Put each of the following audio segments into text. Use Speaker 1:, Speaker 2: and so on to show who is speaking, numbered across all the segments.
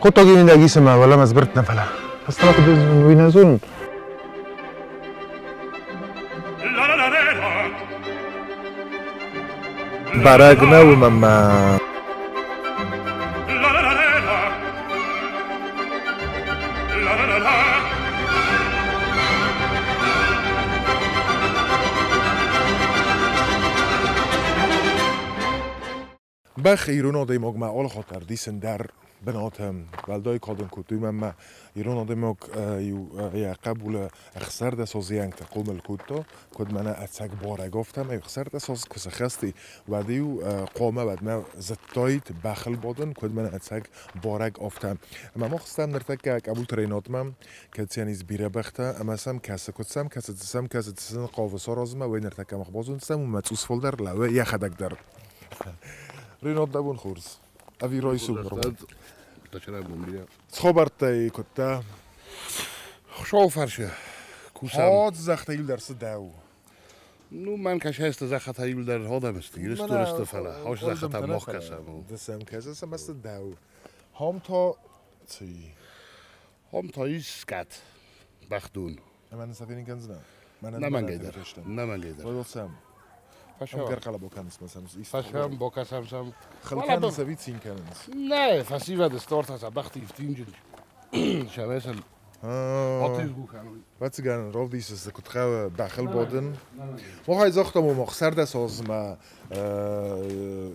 Speaker 1: Хъуыддаги минӕг исӕмӕ уӕлӕмӕ сбырд нӕ фӕлӕ. Фӕстӕмӕ куыд уый нӕ зонын. Бӕрӕг нӕу мӕмӕ. Бӕх ирон адӕймагмӕ алыхатт ӕрдисын дӕр бынаты уӕлдай кадын кодтой мӕнмӕ. Ирон адӕймаг иу йӕ хъӕбулы 16 азы хъомыл кодта, куыд мӕнӕ ӕцӕг барӕг, афтӕмӕй 16 азы куы сӕххӕст и, уӕд-иу хъуамӕ уӕдмӕ зыдтаид бӕхыл бадын, куыд мӕнӕ ӕцӕг барӕг, афтӕ. Ӕмӕ мах стӕм ныртӕккӕ Къӕбулты Ренатмӕ, кӕцыйӕн ис бирӕ бӕхтӕ, ӕмӕ сӕм кӕсы, куыд сӕм кӕсы, цы сӕм кӕсы, цы сын хъавы саразынмӕ, уый ныртӕккӕ мах базондзыстӕм, уымӕ цъус фылдӕр лӕууы йӕхӕдӕг дӕр. Ренат, дӕ бон хорз. Ӕви райсом нырма? Цы хабӕрттӕй куыдтӕ?
Speaker 2: Хуыцауы фарсы кусӕм.
Speaker 1: Ход загъта иулдӕр цы дӕу?
Speaker 2: Ну, мӕн кӕсӕсты захата иулдӕр ходӕмысты, Ирыстонысты, фӕлӕ хос захата мох кӕсӕм.
Speaker 1: Ды сӕм кӕсыс ӕмӕ цы дӕу? Хом та ци?
Speaker 2: Хом та ис скат, бӕхдон.
Speaker 1: Ӕмӕ нын сафинин кӕндзынӕ?
Speaker 2: Нӕмӕнгӕй дӕр. Нӕмӕнгӕй дӕр.
Speaker 1: Уӕд сӕм. Ӕмгӕрхъӕлӕбо кӕнынц ма сӕм.
Speaker 2: Фӕсӕм, бокӕсӕм сӕм.
Speaker 1: Хыл кӕнынц ӕви цин кӕнынц?
Speaker 2: Нӕ, фӕсивӕды сторта сӕ бӕхты ифтинджын. Сӕвӕсӕн.
Speaker 1: Вӕццӕгӕн равдисыс, куыд хъӕуы бӕхыл бадын. Махӕй загътам, ома 16 азмӕ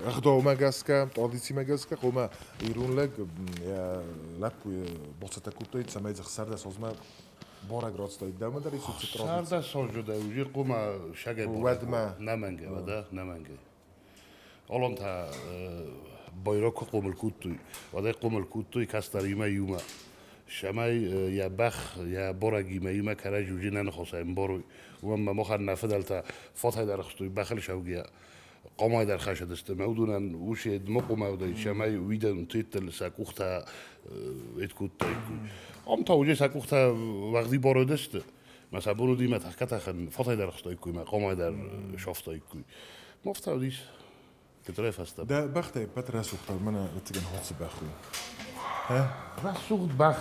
Speaker 1: ӕгъдаумӕ гӕсгӕ, традицимӕ гӕсгӕ, хъуамӕ ирон лӕг йӕ лӕппуйы бацӕттӕ кодтаид, цӕмӕй дзы 16 азмӕ барӕг рацыдаид. Дӕумӕ дӕр ис уыцы традици?
Speaker 2: 16 азы дӕ уже хъуамӕ сагӕй
Speaker 1: Уӕдмӕ.
Speaker 2: Нӕмӕнгӕй, уӕдӕ, нӕмӕнгӕй. Олонта байраг куы хъомыл кодтой, уӕдӕй хъомыл кодтой кӕстӕримӕ иумӕ. Цӕмӕй йӕ бӕх, йӕ барӕгимӕ иумӕ кӕрӕдзи уже нӕ ныхасӕй ӕмбарой. Уымӕн ӕмӕ махӕн нӕ фыдӕлтӕ фатӕй дӕр ӕхстой, бӕхыл шаугӕ хъамайы дӕр хӕсыдысты. Ӕмӕ уыдонӕн усе дмыхъуымӕ уыдаид, цӕмӕй уидӕн теттыл сӕ къухтӕ эд кодтаиккой. Ам та уже сӕ къухтӕ уӕгъдибар уыдысты. Мӕ сӕ бон уыди мӕ тӕхгӕ-тӕхын фатӕй дӕр ӕхстаиккой, мӕ хъамайы дӕр сафтаиккой. Афтӕ уыдис Петрӕй фӕстӕмӕ.
Speaker 1: Дӕ бӕхтӕй ӕппӕт рӕсугъддӕр мӕнӕ ӕвӕццӕгӕн хоцы бӕх у.
Speaker 2: Рӕсугъд бӕх,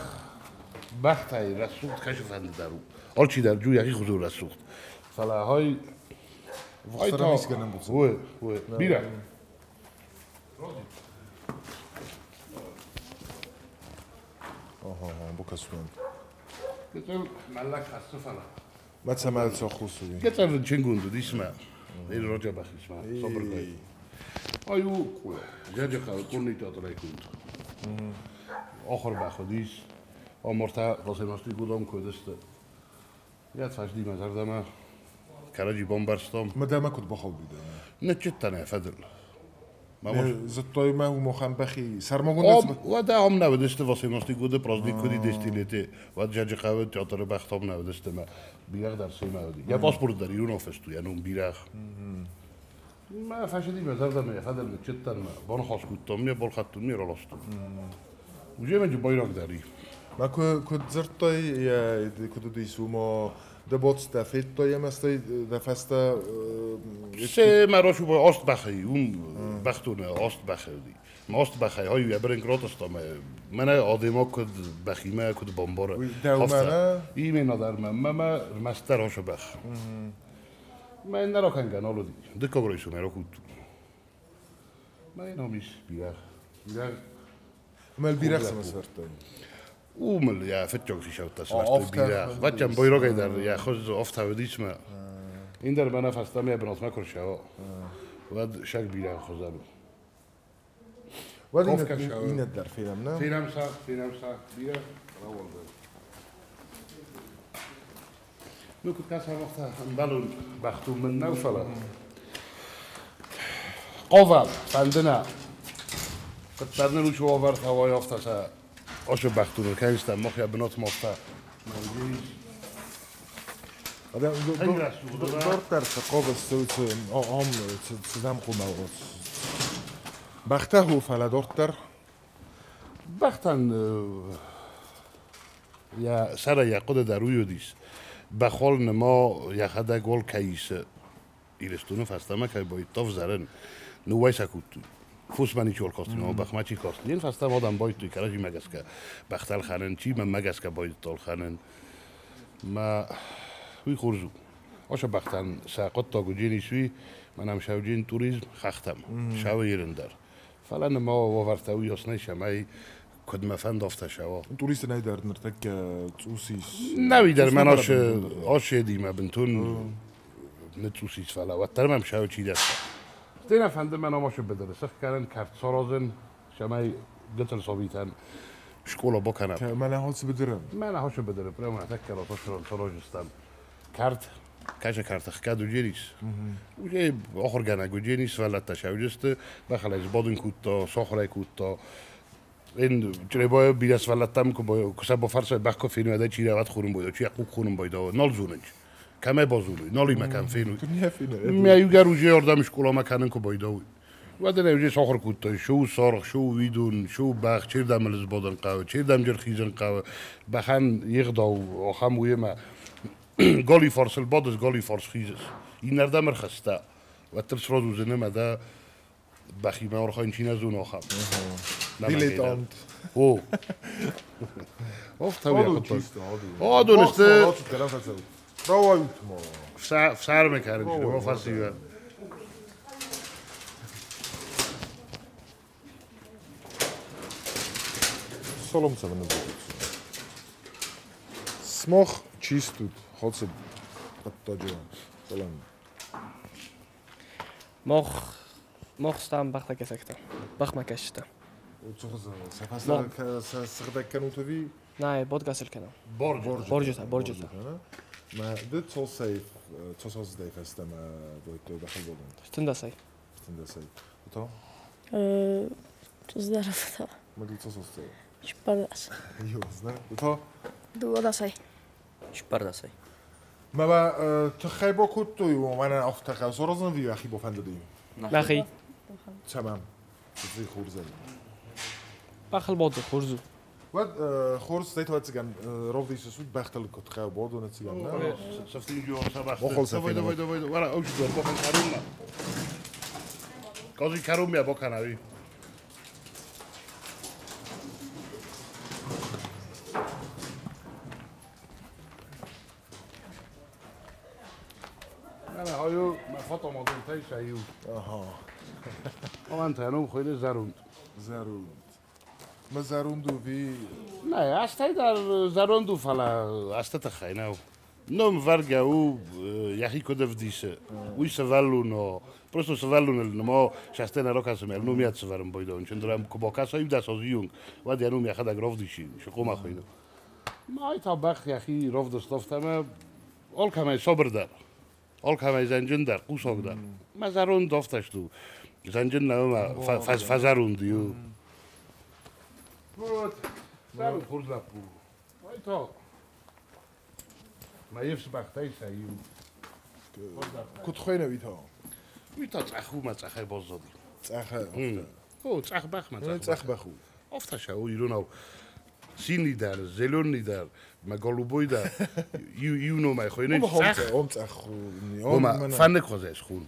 Speaker 2: бӕхтӕй рӕсугъд кӕсы фӕнды дӕр у. Алчидӕр джу йӕхи хуызы у рӕсугъд. Фӕлӕ хай
Speaker 1: хай та
Speaker 2: Ой, ой, бирӕ.
Speaker 1: Ага, бокасуан.
Speaker 2: Гецел мӕллӕг хӕссы фӕлӕ.
Speaker 1: Ма цӕмӕй цохус уый.
Speaker 2: Гецел чингунд уыдис мӕ. Ир роджа бахис мӕ, собыргай. Ай у Джаджахъӕуы къурнитӕ кунд. Ахуыр бӕх уыдис. Амортӕ Хосемасти гудом куыдысты. Я цасди мӕ зӕрдӕмӕ. Кӕрӕдзи бамбӕрстам.
Speaker 1: Ма дӕмӕ куыд бахауди дӕ?
Speaker 2: Ныччыдтӕн йӕ фӕдыл.
Speaker 1: Зыдтой мӕ уымохӕн бӕхи сӕрмагонд.
Speaker 2: Уӕдӕ ам нӕ уыдысты Васимасти гуды праздник куыди десятилетие. Уӕд Джаджихъӕуы театры бӕхтӕ ам нӕ уыдысты мӕ бирӕгъ дӕр семӕ уыди. Йӕ паспорт дӕр ирон фыст у, йӕ ном Бирӕгъ. Мӕ фӕсыди мӕ зӕрдӕмӕ, йӕ фӕдыл ныччыдтӕн мӕ баныхас кодтам, ме балхӕдтон, ме раластон. Уже мӕ байраг дӕр и.
Speaker 1: Ма куыд дзырдтай, куыд уыдис, уымӕ дӕ боцтӕ федтай ӕмӕ стӕй дӕ фӕстӕ
Speaker 2: Се мӕ росу аст бӕхӕй, уым бӕхдоны аст бӕхы уыди. Мӕ аст бӕхӕй хай йӕ бырынкъ ратыста мӕ мӕнӕ адӕймаг куыд бӕхимӕ куыд бамбары.
Speaker 1: Дӕумӕ нӕ?
Speaker 2: Именно дӕр мӕ, мӕ мӕ рмӕстдӕр ашы бӕх. Мӕ нӕ ракӕнгӕ нал уыди. Дыккаг райсом ӕракодтон. Мӕ ном ис Бирӕгъ. Бирӕгъ.
Speaker 1: Мӕл бирӕгъ цӕмӕ сӕвӕрдтай?
Speaker 2: Уымыл йӕ фыццаг хицӕуттӕ сӕвӕрдтой бирӕгъ. Вӕччӕн бойрагӕй дӕр йӕ хуыз афтӕ уыдис мӕ. Индӕр мӕнӕ фӕстӕмӕ йӕ бынатмӕ куы рцӕуа, уӕд саг бирӕгъ хуызӕн у.
Speaker 1: Уӕд иннӕт дӕр фенӕм, нӕ?
Speaker 2: Фенӕм сӕ, фенӕм сӕ. Бирӕгъ рауӕлдай. Ну, куыд кӕсӕм, афтӕ ӕмбӕлон бӕхтыл мын нӕу, фӕлӕ хъова фӕнды нӕ. Куыддӕр нын уыцы уавӕртӕ уай, афтӕ сӕ ашы бӕхтыл кӕнстӕм, мах йӕ бынатмӕ афтӕ.
Speaker 1: Дарддӕр цы хъавыс, ам цы дӕм хъуамӕ Бӕхтӕ ху, фӕлӕ дарддӕр?
Speaker 2: Бӕхтӕн йӕ сӕрӕй йӕ хъуыды дӕр уый уыдис. Бӕхуал нырма йӕхӕдӕг уал кӕй исы Ирыстоны фӕстӕмӕ кӕй байдта ӕвзӕрын, ныууӕй сӕ кодтой. Фусмӕ ничиуал касти, ма бӕхмӕ чи касти. Йын фӕстӕмӕ адӕм байдыдтой кӕрӕдзимӕ гӕсгӕ бӕхтӕ ӕлхӕнын, чи мӕнмӕ гӕсгӕ байдыдта ӕлхӕнын. Мӕ уый хорз у. Ацы бӕхтӕн сӕ хъуыддаг уыджен ис уый, мӕнӕм сауджын туризм хӕхтӕм, сауы ерын дӕр. Фӕлӕ нырма уавӕртӕ уыйас нӕй, цӕмӕй куыд мӕ фӕнды, афтӕ сӕуа.
Speaker 1: Туристы нӕй дӕр ныртӕккӕ цъус ис.
Speaker 2: Нӕуи дӕр мӕн аседимӕ бынтон ныцъус ис, фӕлӕ уӕддӕр мӕм сауы чи дӕтта. Стӕй нӕ фӕнды мӕн амасы быдыры сых кӕнын, кӕрт саразын, цӕмӕй гыццыл сабитӕн скъола бакӕнӕм.
Speaker 1: Мӕнӕ хоцы быдыры?
Speaker 2: Мӕнӕ хоцы быдыры, прямо тӕккӕ ротосырон сараздзыстӕм кӕрт. Кӕсы кӕрты хгӕд уыдженис. Уже ахуыргӕнӕг уыдженис, сывӕллӕттӕ сӕуджысты, бӕхӕлӕй сбадын кодта, сахуырӕй кодта. Эн Чъребайы бирӕ сывӕллӕттӕм куы сӕ бафӕрсай, бӕх куы фенуй, адӕй чи рӕуӕд хонын бойда, чи хъуг хонын бойда, нал зонынч. Кӕмӕй базонуй, нал имӕ кӕм фенуй. Мӕ иугӕр уже ардӕм скъоламӕ кӕнын куы байдауй. Уӕд ӕй уже сахуыр кодтой, шу саргъ, шу уидон, шу бӕх, чердӕм ыл сбадын хъӕуы, чердӕм ӕрхизын хъӕуы. Бӕхӕн йе гъдау ахӕм у ӕмӕ гали фарсыл бадыс, гали фарс хизыс. Иннӕрдӕм ӕрхӕцтӕ, уӕддӕр сразу уыдзӕн ӕмӕ дӕ бӕхимӕ архайын чи нӕ зоны, ахӕм.
Speaker 1: Дилетант.
Speaker 2: О. Афтӕ уый хъуыддаг. Адон сты.
Speaker 1: Рауайут-ма.
Speaker 2: Фсӕрмы кӕнын, ма фӕсивӕд.
Speaker 1: Соломцевы Смох чистут, хоцы хъуыддаджы салам.
Speaker 3: Мох мох стам бӕхмӕ Бӕхмӕ кӕсджытӕ.
Speaker 1: Сыгъдӕг кӕнут ӕви?
Speaker 3: Нӕ, бодгасыл кӕнӕм.
Speaker 1: Борджытӕ.
Speaker 3: Борджытӕ.
Speaker 1: Мӕ ды цосӕй цосоздӕй фӕстӕмӕ бойтой бӕхыл бодын?
Speaker 3: 18-ӕй.
Speaker 1: 18-ӕй. То?
Speaker 4: 37.
Speaker 1: Мӕ цосоздӕй?
Speaker 4: 14.
Speaker 1: Юзна. То?
Speaker 4: 12.
Speaker 5: 14.
Speaker 1: Мӕ тыххӕй бакодтой, мӕнӕн афтӕ хъӕуы саразын ӕви йӕхи бафӕндыди?
Speaker 3: Мӕхи.
Speaker 1: Цӕмӕн? Цы хорзӕй?
Speaker 3: Бӕхыл бадын хорз у.
Speaker 1: Уӕд хорз, стӕй ӕвӕццӕгӕн равдисыс, бӕхтыл куыд хъӕуы бадын, ӕвӕццӕгӕн, нӕ?
Speaker 2: Давай, давай, давай, давай, аучи бахан карумма. Кази каруммя баканави. أنا هايو ما فاطمة ضلتي شايو.
Speaker 1: أها.
Speaker 2: وأنت أنا خير زاروند.
Speaker 1: زاروند. ما زاروندو في
Speaker 2: لا أستاذ زاروندو فلا أستاذ خيناو. نوم varga يحي كودف ويسفالونو просто სვალუნელ ნმო შასტენა როკასმე ნუმიაც ვარ ბოიდონ ჩენდრამ კბოკასო იმდასო ზიუნ ვადია ნუმია ხადა გროვდიში შყომა ხოიდო მაითა ბახ იახი როვდოსტოფთამა ოლქამე სობრდა ოლქამე ზანჯენდა ყუსოგდა მაზარონ დოფთაშტუ ზანჯენნა ფაზარუნდიუ მოთ სალუ ხურზლაპუ მაითა მაიევს ბახტაისა იუ
Speaker 1: კუთხვენე ვითო
Speaker 2: ვითო წახუმა წახე ბოზოდი
Speaker 1: წახე
Speaker 2: ო წახბახმა წახ
Speaker 1: წახბახუ
Speaker 2: ოფთაშა უირონავ სინი დარ ზელონი დარ მა გოლუბოი და იუნო მაი ხო ინე
Speaker 1: წახ ომ წახუნი
Speaker 2: ომ ფანექოზე ეს ხუნ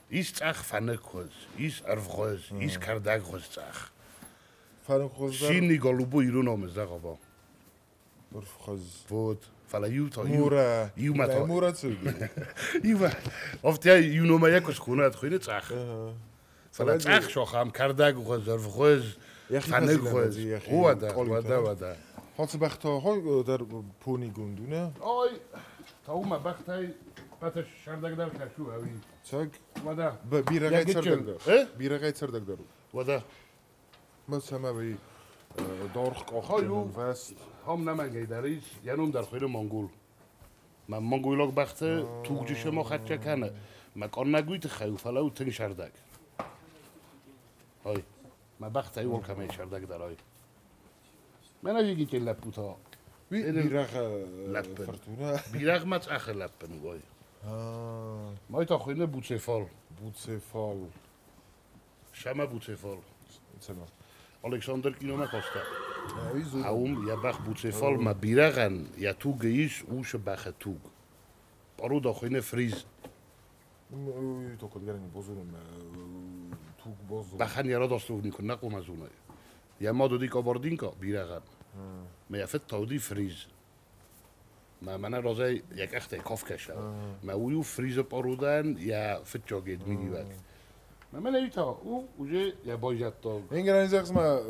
Speaker 2: ის წახ ფანექოզ ის არვღოզ ის კარდაგღოզ წახ
Speaker 1: ფანექოզ და
Speaker 2: სინი გოლუბო ირონომე ზაღობო
Speaker 1: რვღოզ
Speaker 2: ვოდ ფალა იუთო
Speaker 1: იურა
Speaker 2: იუმათო
Speaker 1: მურაცუგი
Speaker 2: ივა ოფთია იუნომა იაკოს ხუნათ ხო ინე წახ ფალა წახ შოხამ კარდაგღოզ რვღოզ ფანექოզ უადა ვადა ვადა
Speaker 1: ხოც ბახთო ხო დარ ფუნი გუნდუნა
Speaker 2: ой თაუმა ბახთაი ბათაშ შარდაგდარ ქაშუ ავი
Speaker 1: ცაგ
Speaker 2: ვადა
Speaker 1: ბირაღაი ცარდაგდარ ბირაღაი ცარდაგდარუ
Speaker 2: ვადა
Speaker 1: მოსამავი დორხ კოხ ვესტ
Speaker 2: ჰომ ნამანგეიდარის იანუმ დარ ხუირო მონგულ მა მონგულოგ ბახთე თუგჯი შემოხაჩა ქანა მა კონნაგვით ხაიუ ფალაუ თენ შარდაგ ой მა ბახთაი ოლქამე შარდაგდარ ой მენაჟი გიჭელა პუთო
Speaker 1: ვი ბირაღ ფორტუნა
Speaker 2: ბირაღმა წახელაპენ ой
Speaker 1: აა
Speaker 2: მოითა ხუინე ბუცეფალ
Speaker 1: ბუცეფალ
Speaker 2: შამა ბუცეფალ
Speaker 1: ცემა
Speaker 2: ალექსანდრ კინომა კოსტა აუმ იაბახ ბუცეფალ მა ბირაღან ია თუგ ის უშ ბახა თუგ პარუ და ხუინე ფრიზ
Speaker 1: თოკოდ გარენი ბოზუნ თუგ
Speaker 2: Бӕхӕн йӕ рад астӕу куы нӕ хъуамӕ зонай. Йӕ мад уыди кабардинка, бирӕгъӕн. Мӕ йӕ фыд та уыди фриз. Мӕ мӕнӕ разӕй йӕ къӕхтӕй кафгӕ. Мӕ уый у фризы пъарудӕн йӕ фыццаг миниуӕг. Мӕ мӕнӕ уый та у уже йӕ байзӕддаг.
Speaker 1: Ингран зӕгъс ма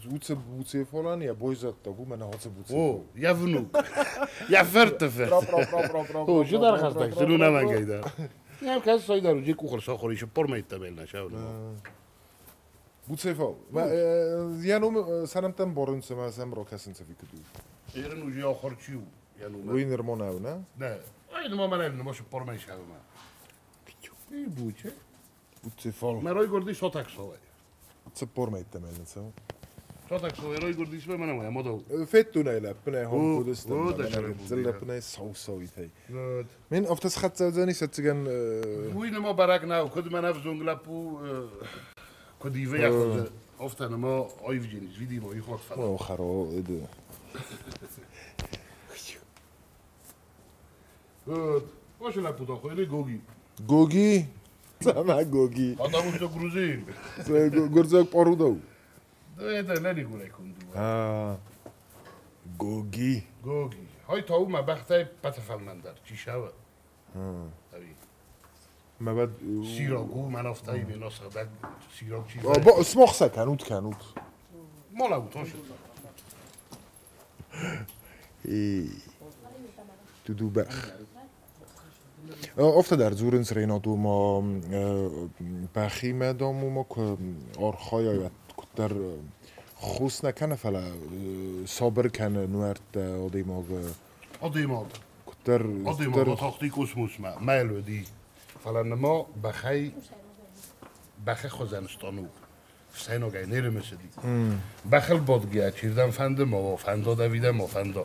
Speaker 1: буце буцефолан йӕ байзӕддаг у мӕнӕ хацы буце.
Speaker 2: О, йӕ внук. Йӕ фырты фырт. О, жы дар хастак, сыну намангайда. Я кас сойдар уже кухар сохор еще пормайта белна шау.
Speaker 1: Буцефол. Ма я ну санамтан борынцы ма сам рокасынцы викуду.
Speaker 2: Эрен уже охорчиу. Я ну.
Speaker 1: Уый нырмонау, на?
Speaker 2: Да. Ай, ну мама не може пормай шау ма. И буче.
Speaker 1: Буцефол.
Speaker 2: Ма рой горди сотаксовай.
Speaker 1: Цыппор мӕйтта мелница.
Speaker 2: Сотаксовай рой горди сме мана моя модал.
Speaker 1: Феттунай лӕппынай хомкудыстан. Лӕппынай сау-сауитӕй. Мин офтас хатцавдзани сӕцциган
Speaker 2: Уый нема барак нау, куыд мӕ ӕвзонг лӕппу куыд ивы йӕ хуызы. Офта нема оивдженис, видимо, их вот
Speaker 1: О, харо, эд.
Speaker 2: Вот. Оше лӕппу та хуйли гоги.
Speaker 1: Гоги? Сама гоги.
Speaker 2: Потому что грузин.
Speaker 1: Гурдзаг порудау.
Speaker 2: Да это лени гурай кунду.
Speaker 1: А. Гоги.
Speaker 2: Гоги. Хой тау ма бахтай патафалмандар, чишава. Ави.
Speaker 1: Ма бад
Speaker 2: Сирогу манафтай меносадаг сирог чи.
Speaker 1: Бо смохса канут канут.
Speaker 2: Мола утош.
Speaker 1: И туду бах. Офта дар зурынц рейнаду ма бахи мадаму ма архая куттар хус нӕ кӕны, фӕлӕ сабыр кӕны нуӕрттӕ адӕймаг.
Speaker 2: Адӕймаг.
Speaker 1: Куыддӕр
Speaker 2: Адӕймаг атахти космосмӕ, мӕлыди. Фӕлӕ нырма бӕхӕй бӕхы хуызӕн станок. Фсӕйнагӕй не рымысыди. Бӕхыл бадгӕйӕ чердӕм фӕнды ма уа, фӕнда дӕ ӕви ма фӕнда.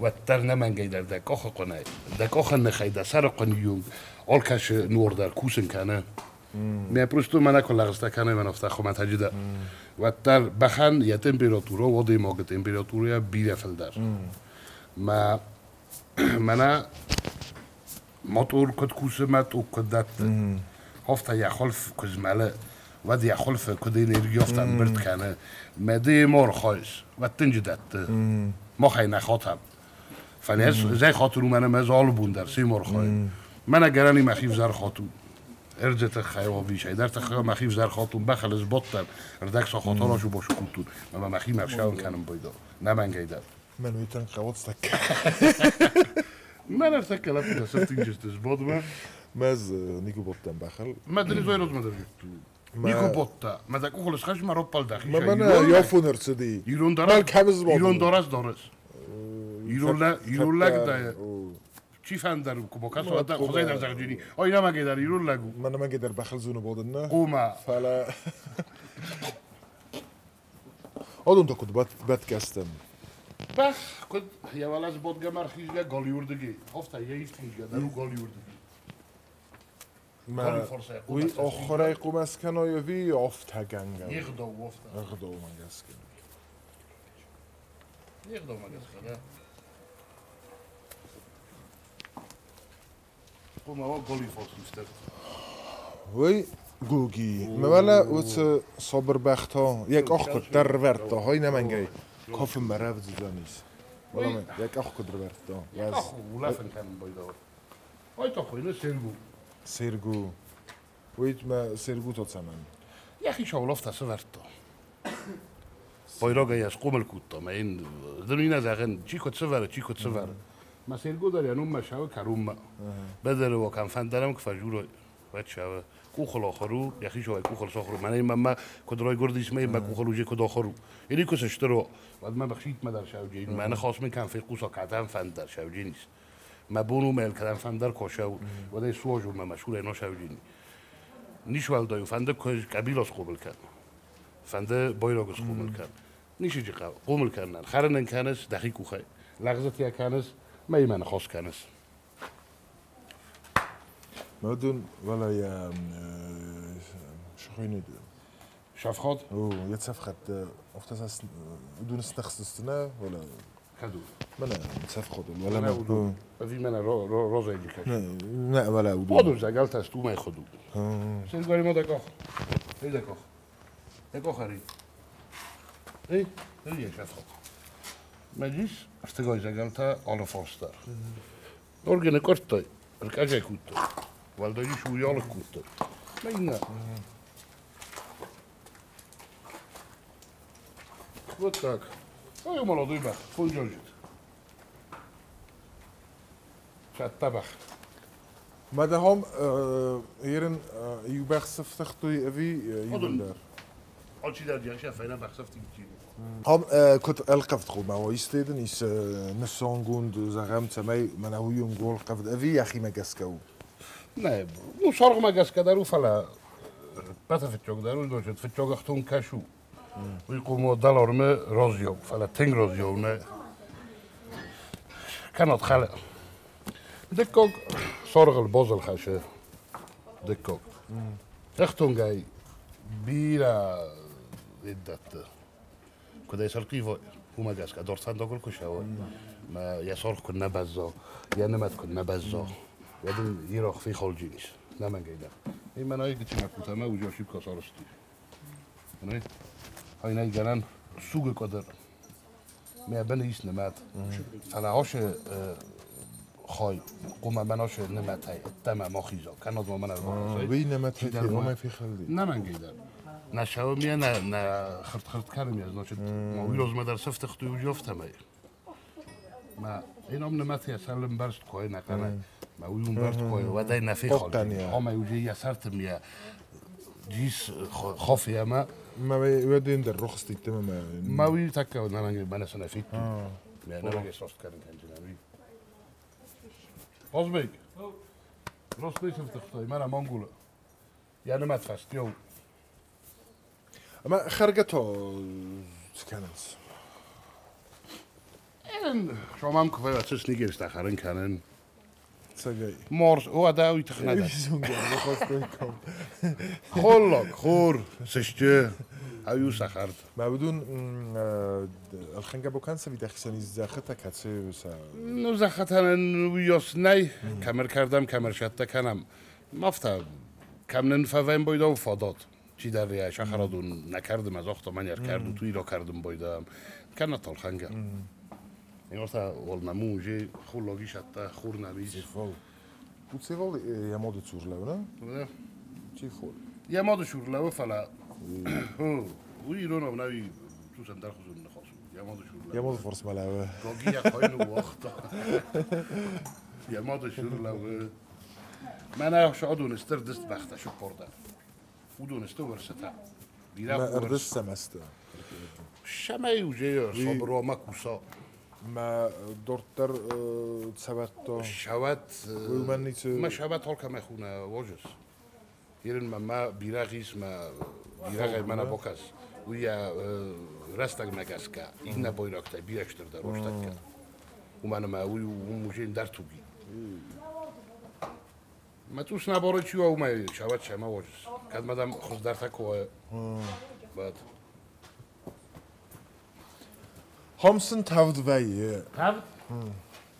Speaker 2: Уӕддӕр нӕмӕнгӕй дӕр дӕ къахы хъуынӕй, дӕ къахы ныхӕй, дӕ сӕры хъуыны онг алкӕцы нуар дӕр кусын кӕны. Мӕ просто мӕнӕ куы лӕгъстӕ кӕны, мӕн афтӕ хуымӕтӕджы дӕр. Уӕддӕр бӕхӕн йӕ температурӕ у адӕймагы температурӕйӕ бирӕ фылдӕр. Мӕ мӕнӕ мотор куыд кусы, мӕ ток куыд дӕтты. Афтӕ йӕ хуылф куы змӕлы, уӕд йӕ хуылфы куыд энерги афтӕ ӕмбырд кӕны. Мӕ ды ма архайыс, уӕд тынджы дӕтты. Махӕй нӕ хатӕм. Фӕлӕ ӕз ӕй хатын, уымӕн ӕмӕ ӕз алы бон дӕр сем архайын. Мӕнӕ гӕрӕни мӕхи взӕр хатун. Ӕрдзы тыххӕй ӕви ӕндӕр тыххӕй мӕхи взӕр хатун, бӕхыл сбадтӕн, ӕрдӕг сахат арасу-басу кодтон, ӕмӕ мӕхимӕ ӕрсӕуын кӕнын байдал. Нӕмӕнгӕй дӕр.
Speaker 1: Мӕн уый тынг хъӕуы тӕккӕ.
Speaker 2: Мӕн ӕртӕккӕ лӕппутӕ сӕфтинджысты сбадмӕ.
Speaker 1: Мӕ ӕз никуы бадтӕн бӕхыл.
Speaker 2: Мӕ дын изӕйрозмӕ дӕр Никуы бодта. Мӕ дӕ къухыл схӕсс, мӕ роппал дӕхи.
Speaker 1: Мӕ мӕнӕ йафон ӕрцыди.
Speaker 2: Ирон дарӕс, ирон дарӕс дарыс. Ирон лӕг дӕ. Чи фӕндӕр куы бакӕса, уӕд хуызӕй дӕр зӕгъджини. Ой, намӕгӕй дӕр ирон лӕг у.
Speaker 1: Мӕ намӕгӕй дӕр бӕхыл зоны бодын, нӕ?
Speaker 2: Хъума.
Speaker 1: Фӕлӕ адон та куыд бадгӕстӕм?
Speaker 2: Бӕх куыд йӕ уӕлӕ сбадгӕ мӕ ӕрхизгӕ галиуырдыгӕй, афтӕ йӕ ифтындзгӕ дӕр у галиуырдыгӕй.
Speaker 1: Мӕ уый оххорӕй хъуымӕ скӕной ӕви афтӕгӕнгӕ?
Speaker 2: Йе гъдау у афтӕ.
Speaker 1: Ӕгъдаумӕ гӕсгӕ.
Speaker 2: Йе гъдаумӕ гӕсгӕ, да. Хъуамӕ уа галиу ифтыгъд.
Speaker 1: Уый Гоги. Мӕ уӕлӕ уыцы сабыр бӕх та йӕ къах куыддӕр рывӕрдта, хай нӕмӕнгӕй кафынмӕ рӕвдз уыдзӕнис. Уӕлӕ йӕ къах куыд рывӕрдта.
Speaker 2: Йӕ къах улӕфын кӕнын байдал. Ай та хуыйны Сергу.
Speaker 1: Сергу. Уый мӕ Сергу та цӕмӕн?
Speaker 2: Йӕхи саулӕфтӕ сӕвӕрдта. Байрагӕй йӕ схъомыл кодта, мӕ йын дын зӕгъын, чи куыд сӕвӕры, чи куыд сӕвӕры. Мӕ Серго дӕр йӕ номмӕ сауы кӕронмӕ. Бӕдӕры уа кӕм фӕндӕрӕм куы фӕжурой, уӕд сауы. Къухыл ахуыр у, йӕхи сауӕй къухыл сахуыр у. Мӕнӕ мӕ куыд райгуырдис, мӕ мӕ къухыл уже куыд ахуыр у. Или куы сыстыр уа, уӕд мӕ бахситмӕ дӕр сауджын. Мӕ ныхас мын кӕм фехъуса, кӕдӕм фӕндӕр сауджынис. Мӕ бон у, мӕ кӕдӕм фӕндӕр косау, уӕд ӕй суазу мӕ мӕ сурӕй на сауджын. Нис уӕлдай у, фӕнды куы къӕбила схъомыл кӕн, фӕнды байраг схъомыл кӕн. Ницы хъӕуы хъомыл кӕнынӕн. Хӕрын ын кӕныс дӕхи къухӕй. Лӕгъзытӕ кӕныс, мӕ ныхас кӕныс.
Speaker 1: Мӕдун вала я шохойны
Speaker 2: Шафхат?
Speaker 1: О, я цафхат офтас удун снахстна вала
Speaker 2: Каду.
Speaker 1: Мана цафхат вала ма
Speaker 2: Ӕви мӕнӕ розӕй дикаш.
Speaker 1: На вала удун.
Speaker 2: Подур загалта стумай ходу. Сергори ма да къах. D'accord. D'accord, Harry. Hey, hey, شافخ. مجلس اشتغل زغلتا على فوستر. أورجن كورتاي، الكاجا كوتو. والدي شو يالك كوتو. ما Вот так. Ой, молодой бах, фунжонжит. شاتبخ.
Speaker 1: Maar daarom, hierin, je bent toe wie je
Speaker 2: Als je dat ja, fijne bent
Speaker 1: هم كنت القفت خو ما هو يستيدن يس نسون قوند زغم تمي من هو ينقول قفت افي يا اخي ما قسكو.
Speaker 2: Nee, nu zorg maar gaska daar fala. Pata fitjog daar doet het fitjog achtun kashu. ويقوموا دولار ما روزيو فلا تين روزيو ما كانت خلق دكوك صرغ البوز الخشب دكوك اختون جاي بيرا ادت كدا يسرقي هما جاسكا دورتان دوكل كشاو ما يسرق كنا بزو يا نمت كنا بزو يدن يروح في خالجينيس نما جايدا إما نايك تشما كوتاما وجوشيب كسارستي أنا هاي ناي جنان سوق قدر ما بني يسنمات فلا عش خاي قوم مناش نمت هاي تمام مخيزة كان نظم من الوقت
Speaker 1: وين نمت هاي ما في خلي
Speaker 2: نما جيدا نشاو ميا نا خرت خرت كلام يا زناشد ما ويلوز ما در سفت خطي وجوفت ما ما إنهم نمت يا سلم برست كوي نقنا ما ويوم برست كوي ودينا في خالي هم يوجي يا سرتم يا جيس خافية ما
Speaker 1: ما ودين در رخصتي تمام
Speaker 2: ما وي تكا نما ما نسنا فيت ما نما جيس كان كان جنابي Bosbeek. Los niet of de maar مانغولا. يعني ما تفست يو.
Speaker 1: ما خرجته كانت.
Speaker 2: En شو كفاية تسني جيس تاخرن كانن.
Speaker 1: تسجي.
Speaker 2: مورس هو داوي تخنادة. خلق خور سشتي هايو سخرت.
Speaker 1: ما بدون الخنجة بوكان سوي دخسني زختها كتسي وسا.
Speaker 2: نو زختها ويوسناي كمر كردم كمر شتى كنم مفتا كم ننفهم بيدا وفادات چی در ریه شخرادون نکردم از آختا من یر کردم توی را کردم بایدم کنه تا الخنجة. این وقتا والنموجي خلاقي شتى خور نبيز.
Speaker 1: تيفول. وتيفول يا مود تشورلاو نه؟ تيفول.
Speaker 2: يا مود شورلاو فلا ويرونا بناوي توسن در خزون نخاسو يا مود شورلاو.
Speaker 1: يا مود فرص ملاوه.
Speaker 2: گاگی خاین وقتا. يا مود شورلاو. من شعدون استر دست بخته شو پرده. ودون استر ورستا.
Speaker 1: ما اردس سمسته.
Speaker 2: شمعي وجي صبر وما كوسا.
Speaker 1: ما دورتر تسبتو
Speaker 2: شوات ما شوات هول كما يخونا واجس يرن ما بيراغيس ما بيراغي مانا بوكاس ويا رستag ماجاسكا إنا بويراكتا بيراكشتر در روشتاكا وما ما وي وموجين دارتوغي ما توس نبارو چيوا وما شوات شما واجس كاد مادام خص دارتاكو بعد
Speaker 1: همسن تفد وی
Speaker 2: تفد؟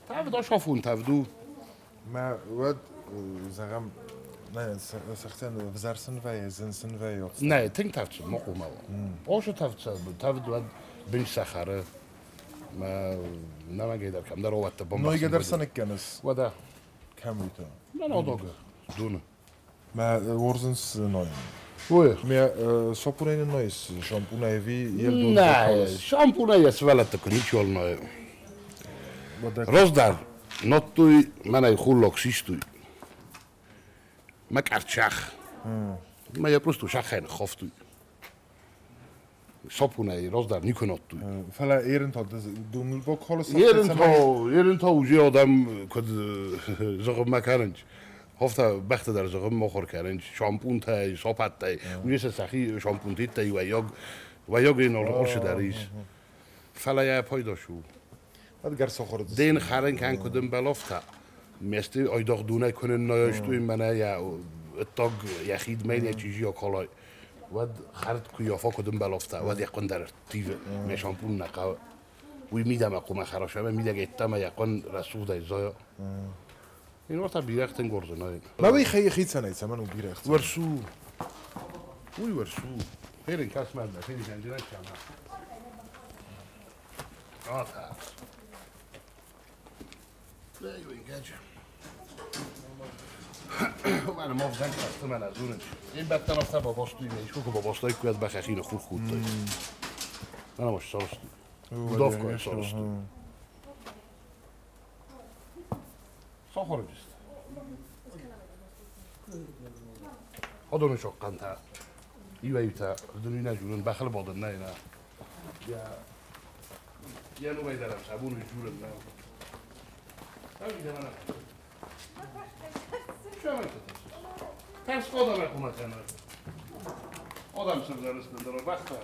Speaker 2: تفد أشوفون تفدو
Speaker 1: ما ود زغم نه سختن وزرسن وی زنسن وی
Speaker 2: نه تنگ تفد مقومه أشو تفد تفد ود بنش سخره ما نما قدر كم در وقت بوم
Speaker 1: نوی قدر سنك كنس
Speaker 2: ودا
Speaker 1: كم ويتا
Speaker 2: لا لا دوغ دون
Speaker 1: ما ورزنس نوی
Speaker 2: وي
Speaker 1: ما صابونين نايس شامبونا في يلدون
Speaker 2: لا شامبونا يسفلت تكنيش والله روزدار نطوي مانا يخولك سيستوي ما كارتشاخ ما يبرستو شاخين خفتوي صابونا روزدار نيكو نطوي
Speaker 1: فلا ايرنتو دون البوك خالص
Speaker 2: ايرنتو ايرنتو وجي آدم كد زغم ما كارنج هفته بخت در زغم مخور کردن شامپون تای ساپت تای اونجا سخی شامپون تیت تای و یاگ این آرش دریس فلای پای داشو
Speaker 1: بعد گرس خورد
Speaker 2: دین خرن کن کدم بلافتا مثل آیداغ دونه کنن نایش توی منه یا اتاق یخید مین یا چیزی یا کالای ود خرد کویافا کدم بلافتا ود یکون در تیو می شامپون نقا وی میدم اقوم خراشمه میده اتم یکون رسول دای زایا این وقت بیرختن گرزنای
Speaker 1: ما بی خی خی سنه سمن و بیرخت
Speaker 2: ورسو Уйверсу. Херин касмадна, херин жанжина чама. Ата. Mana mavzan kastı mana zurun. In bettan afta babastı yine. Şoko babastı kuyad bakakine khur khut. Mana mosh sarıstı. Budavka sarıstı. Saxorjist. Adonu şoqqanta. Ivayta dunina jurun bakhil bodin nayna. Ya ya nu baydaram sabunu jurun na. Tabii de bana. Ters odam okumasını. Odam sırlarısındır o baksa.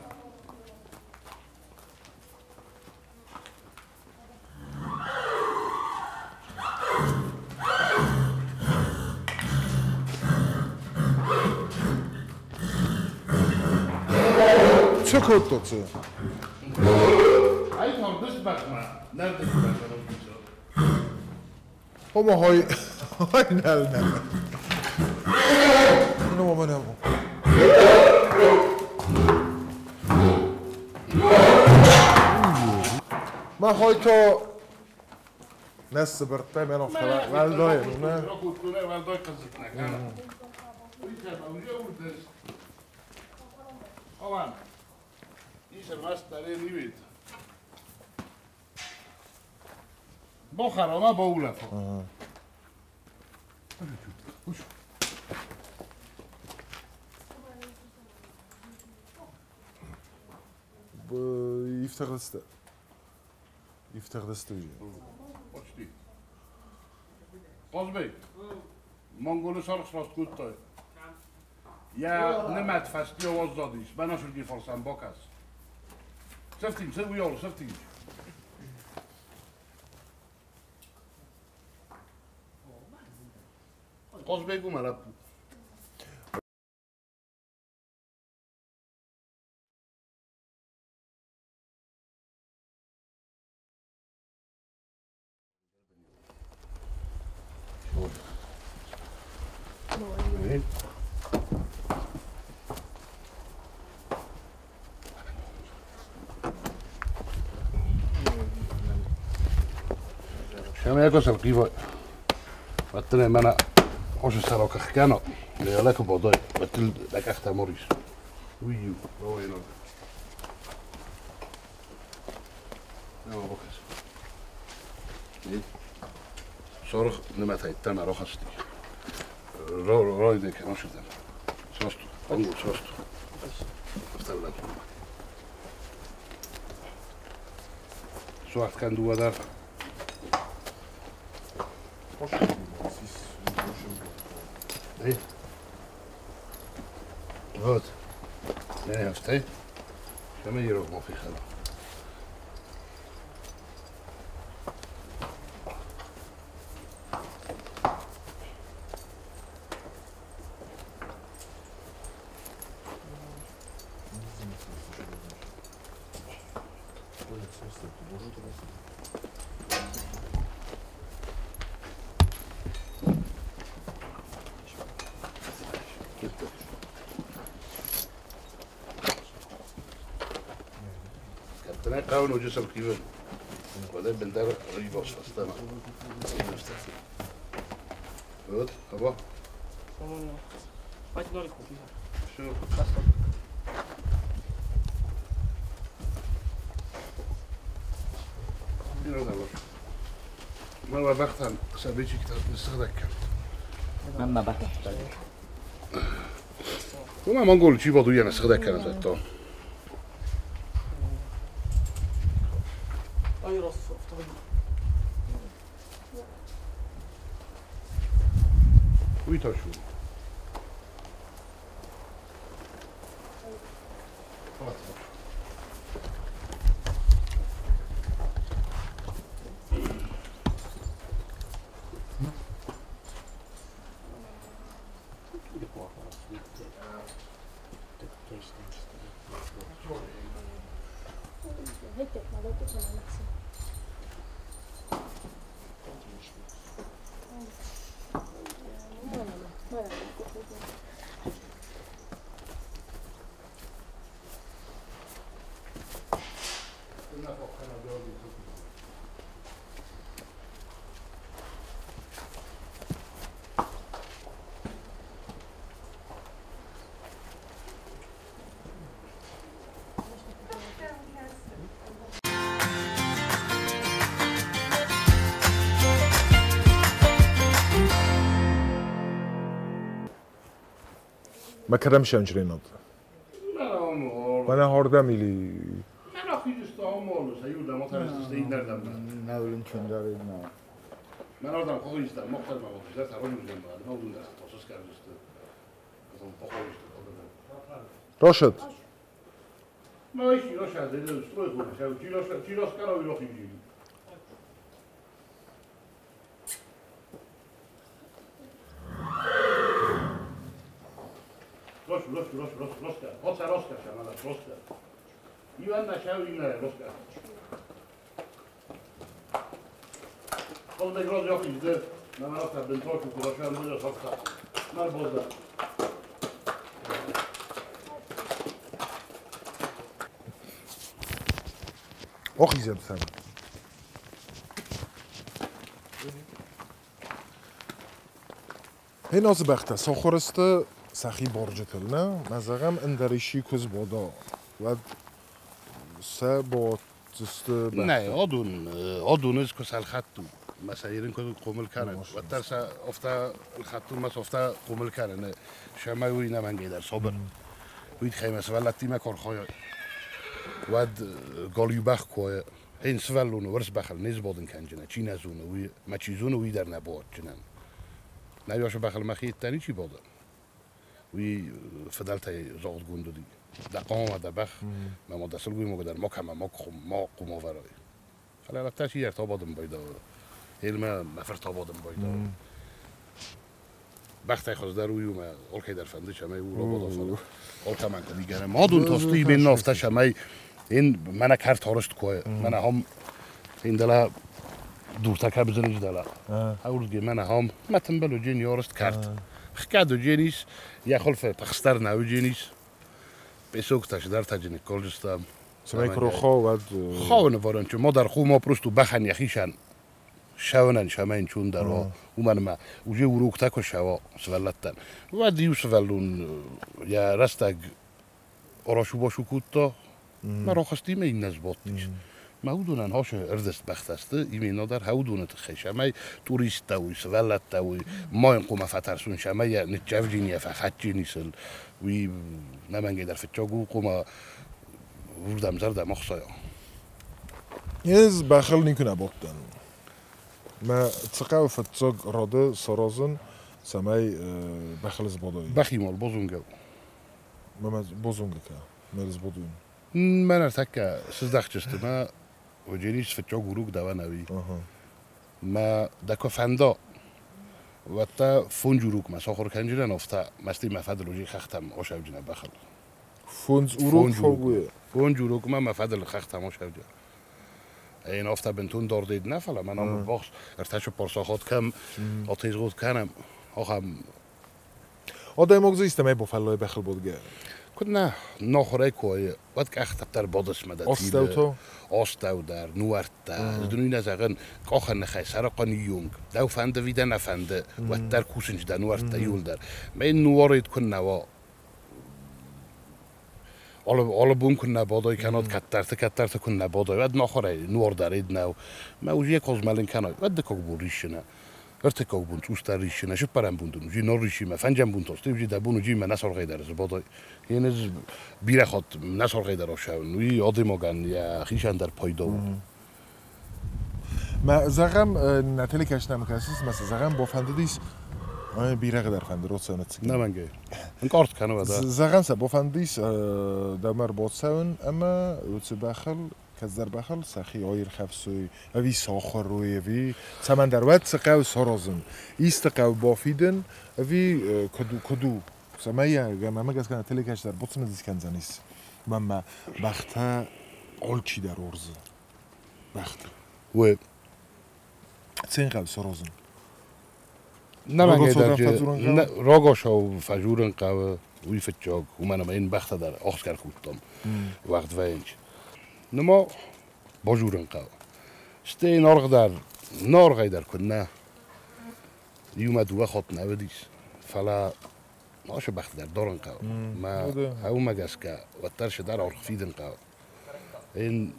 Speaker 1: Çok otlu.
Speaker 2: Ay torduş bakma. Nerede bakma?
Speaker 1: Ama hay hay nerede? No aman aman. Ma hoyto ناس برتاي انا والداي نه
Speaker 2: بخرا ما بقولك.
Speaker 1: يفتخ دستوجي.
Speaker 2: قصبي منغولي صرخ راس كوتاي. يا نمت فستي وزاديش بناشر فرسان باكس. سفتين سوي يلا سفتين. قصبي قوم على شما يكسر قيفة بتنا منا خوش سراك خكانا لك بضاي بتل لك أخت موريس ويو وين نعم بوكس صرخ نمت هيتنا رخصتي رايدك ما شفت صرستو انقل صرستو افتلك سواحت كان دوا دار ايه غوت ايه هفتي كما يروح ما في خلا قاون وجسر كيفن وده بندر ريبوس استنى good هبا شو ما بختن سبيتي كتاب نستخدك
Speaker 5: ما بختن
Speaker 2: وما ما نقول شي بدو يانا استخدك انا زتو ويتاشو
Speaker 1: ما كرمش انجرينات. ما هاردم ili
Speaker 2: من آخیجستام سيودا ما ترستين دردم
Speaker 6: ناولن چندار
Speaker 2: من آدم خواهیستم مقتل ما خواهیستم تران میزم بعد ما اون دست تاسس کردست
Speaker 1: راشد
Speaker 2: ما ایشی راشد استروی خوب شد چیراس کراوی را خیجی راش راش راش راش راش کرد ها راش کرد شما راش کرد ایوان نشو این نه راش کرد خود راز یاخیزده من رفتم بنتاک و کراشم بوده ساختم من بازدم
Speaker 1: ოხიზებ სამ. ჰენოს ბახთა სოხორესტ სახი ბორჯეთელნა მაზაღამ ანდარიში ქუზბოდო ვად სა ბოწსტ
Speaker 2: ბახთა. ნე ოდუნ ოდუნეს ქუსალ ხატუ مسايرين كنت قوم الكرن والترسة أفتا الخطو مس أفتا قوم الكرن شماوي نمان جيدر صبر ويد خيمة سفلتي ما كور خويا واد قاليو بخ كوي هين سفلون ورس بخل نيز بودن كان جنا چی نزونه وی ما چیزونه وی در نبود جنن نه بخل مخی تنی چی باده وی فدلت زاغد گوندو دی دقام و دبخ ما ما دسل گوی ما در ما کم ما خم ما قوم ورای فلا تاشی ارتباطم باید helemaal ما vertabodem باید بخت خود در روی ما اولکی در فنده شمای او را بادا فلا اولکا من که دیگره ما دون تاستی بین نافته شمای این من کار تارست کوه من هم این دلا دورتا که بزنج دلا اول من هم متن بلو جین یارست کرد خکادو جینیس یا خلف پخستر ناو جینیس بسوک تاش در تاجنی کولجستم
Speaker 1: سمای کرو خو ود
Speaker 2: خو نوارن چون ما در خو ما پرستو بخن یخیشن شونن شمين چون در ومن ما وجي وروك تاكو شوا سفلتن وديو سفلون يا رستق أراشو باشو كوتا ما راخستي ما ينزبطيش ما هودونن هاش اردست بختسته ایمینا در هودونه تخش شمای توریست وی سفلت وی ما ينقوم فترسون شمای نتجوجينيا فخجينيسل وی نمنگي در فتشاگو قوم وردم زردم مخصايا
Speaker 1: Ez بخل نکنه بودن ما تقاو فتسوق راده سرازن سماي بخل زبودوي
Speaker 2: بخي مال بوزونجو
Speaker 1: ما بوزونجا مال زبودوين
Speaker 2: ما نرتكا سزدخجست ما وجينيس فتشوق وروك دوانوي ما دكو فندا وتا فونجوروك ما ساخر كنجرا نفتا مستي ما فدل وجي خختم اوشوجنا بخل
Speaker 1: فونز وروك فوقوي
Speaker 2: فونجوروك ما فدل خختم اوشوجنا این آفتا بنتون داردید نه فلا من هم باخ ارتش پارساخات کم آتیز کنم آخم
Speaker 1: آدم مگزیست می بفلای بخل بودگه
Speaker 2: کد نه ناخره کوی وقت که اختر بادس مدد
Speaker 1: آستاو
Speaker 2: آستاو در نوارت در دنوی نزغن کاخن نخی سرقان یونگ دو فنده ویده نفنده و در کوسنج در نوارت یول در من نوارید کن نوا alle boom kunne både kan kattar kattar kunne både vad nakhare nor där i nu ma uji kozmelin kan vad det kog borishina ört kog bun ustarishina شپرم بوندون جی نورشی ما فنجم بون توست جی دبون جی ما نسر غیدر زبادای یعنی بیره خود نسر غیدر شون وی آدمگان یا خیشان در پایدا
Speaker 1: ما زغم نتلی کشنم کسیس مثلا زغم با فندیس აი ბირაღ در ფანდი როცა ნაცი
Speaker 2: ნამანგე ნკორთ ქანო და
Speaker 1: ზაღამსა ბოფანდის დამარ ბოცავენ ამა როცა ბახალ კაზარ ბახალ სახი ოირხავსუი ავი სოხორუევი ცამანდარ ვაც ყავ სოროზენ ისტყავ ბოფიდენ ავი ქოდუ ქოდუ სამაია მამაგას განა ტელეკაში და ბოცმეძის კანძანის მამა ბახთა ოლჩი და რორზ ბახთა
Speaker 2: უე
Speaker 1: ცენყავ სოროზენ
Speaker 2: ნამანგე და როგორ ფაჟურენ ყავ უიფეჭოგ უმანა მე ბახთა და ოხსკარ ხუტომ ვახდვენჩ ნმო базурын хъӕуы. Стӕй наргъ дӕр, наргъӕй дӕр куыннӕ. Иумӕ дыууӕ хатт нӕ уыдис, фӕлӕ ашы бӕхты дӕр дарын хъӕуы. Мӕ уымӕ гӕсгӕ уӕддӕр сы дӕр аргъ фидын хъӕуы. Ин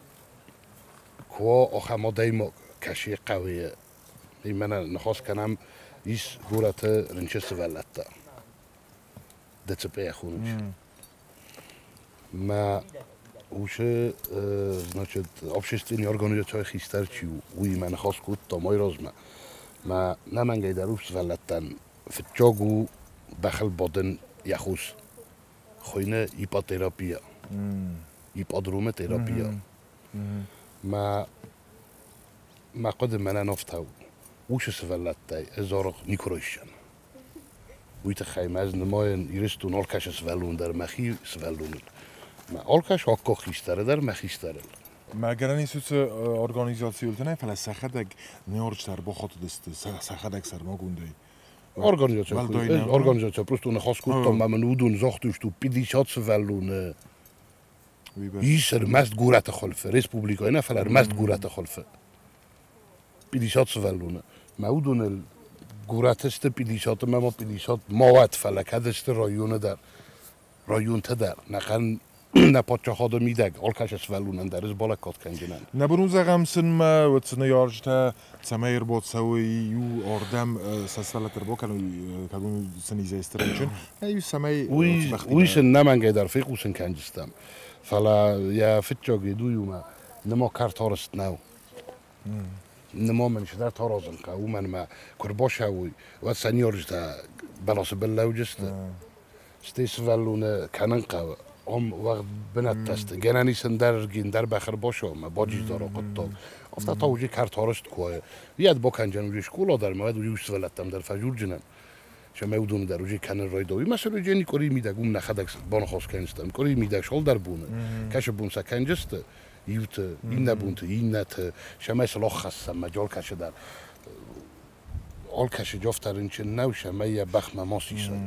Speaker 2: куы ахӕм адӕймаг кӕсы хъӕуы, мӕнӕ ныхас кӕнӕм, ис горӕты рынчын сывӕллӕттӕ. ДЦП-йӕ хонынц. Мӕ уыцы, значит, общественный организацийы хистӕр чи у, уыимӕ ныхас кодтам айразмӕ. Мӕ нӕмӕнгӕй дӕр у сывӕллӕттӕн фыццаг у бӕхыл бадын йӕ хос. Хуыйны ипотерапия. Ипподромы терапия. Мӕ мӕ хъуыды мӕнӕн афтӕ у. Уыцы сывӕллӕттӕй ӕз аргъ никуы райсдзӕн. Уый тыххӕй мӕ ӕз нымайын Ирыстон алкӕцы сывӕллон дӕр мӕхи сывӕллоныл. Мӕ алкӕцы аккаг хистӕры дӕр мӕ хистӕрыл.
Speaker 1: Мӕ гӕнӕн ис уыцы организацийыл нӕ, фӕлӕ сӕхӕдӕг ныййарджытӕ ӕрбахатыдысты сӕхӕдӕг сӕрмагондӕй.
Speaker 2: Организация, организация просто ныхас кодтам, ӕмӕ мын уыдон загътой, что 50 сывӕллоны ис ӕрмӕст горӕты хуылфы, республикӕйы нӕ, фӕлӕ ӕрмӕст горӕты хуылфы. 50 сывӕллоны. Мӕ уыдоныл горӕты сты 50 ӕмӕ ма 50 ма уӕд, фӕлӕ кӕд сты районы дӕр, районты дӕр, нӕхъӕн нӕ паддзахады мидӕг алкӕцы сывӕллонӕн дӕр ӕз балӕггад кӕндзынӕн.
Speaker 1: Нӕ бон у зӕгъӕм сын мӕ уӕд цы ныййарджытӕ цӕмӕй ӕрбацӕуой иу ардӕм сӕ сывӕллӕтты ӕрбакӕной, кӕд уын сын изӕй стыр рынчын, иу цӕмӕй
Speaker 2: Уый сын нӕмӕнгӕй дӕр фехъусын кӕндзыстӕм. Фӕлӕ йӕ фыццаг йед уый у мӕ нырма кӕрт арӕзт нӕу. Нырма мын цыдӕр аразын хъӕуы, уымӕн ӕмӕ куы ӕрбацӕуой, уӕд сӕ ныййарджытӕ бӕласы был лӕуджысты. Стӕй сывӕллоны кӕнын хъӕуы. Ам уӕгъд бынӕттӕ сты. Гӕнӕн ис ӕндӕр ӕндӕр бӕх ӕрбацӕуа ӕмӕ баджиздара хъуыддаг. Афтӕ та уже кӕрт арӕзт куы уа. Уыйад бакӕндзӕн уже скъола дӕр ӕмӕ уӕд уже сывӕллӕттӕм дӕр фӕзурджынӕн. Цӕмӕй уыдоны дӕр уже кӕнын райдайой. Мӕ сӕр уже къуырийы мидӕг уым нӕхӕдӕг баныхас кӕндзыстӕм. Къуырийы мидӕг цалдӕр боны. Кӕцы бон сӕ кӕнджысты, иуты, иннӕ бонты, иннӕты, цӕмӕй сыл ӕххӕссӕм мӕ алкӕцы дӕр. Алкӕцы афтӕ рынчын нӕу, цӕмӕй йӕ бӕхмӕ ма сисай.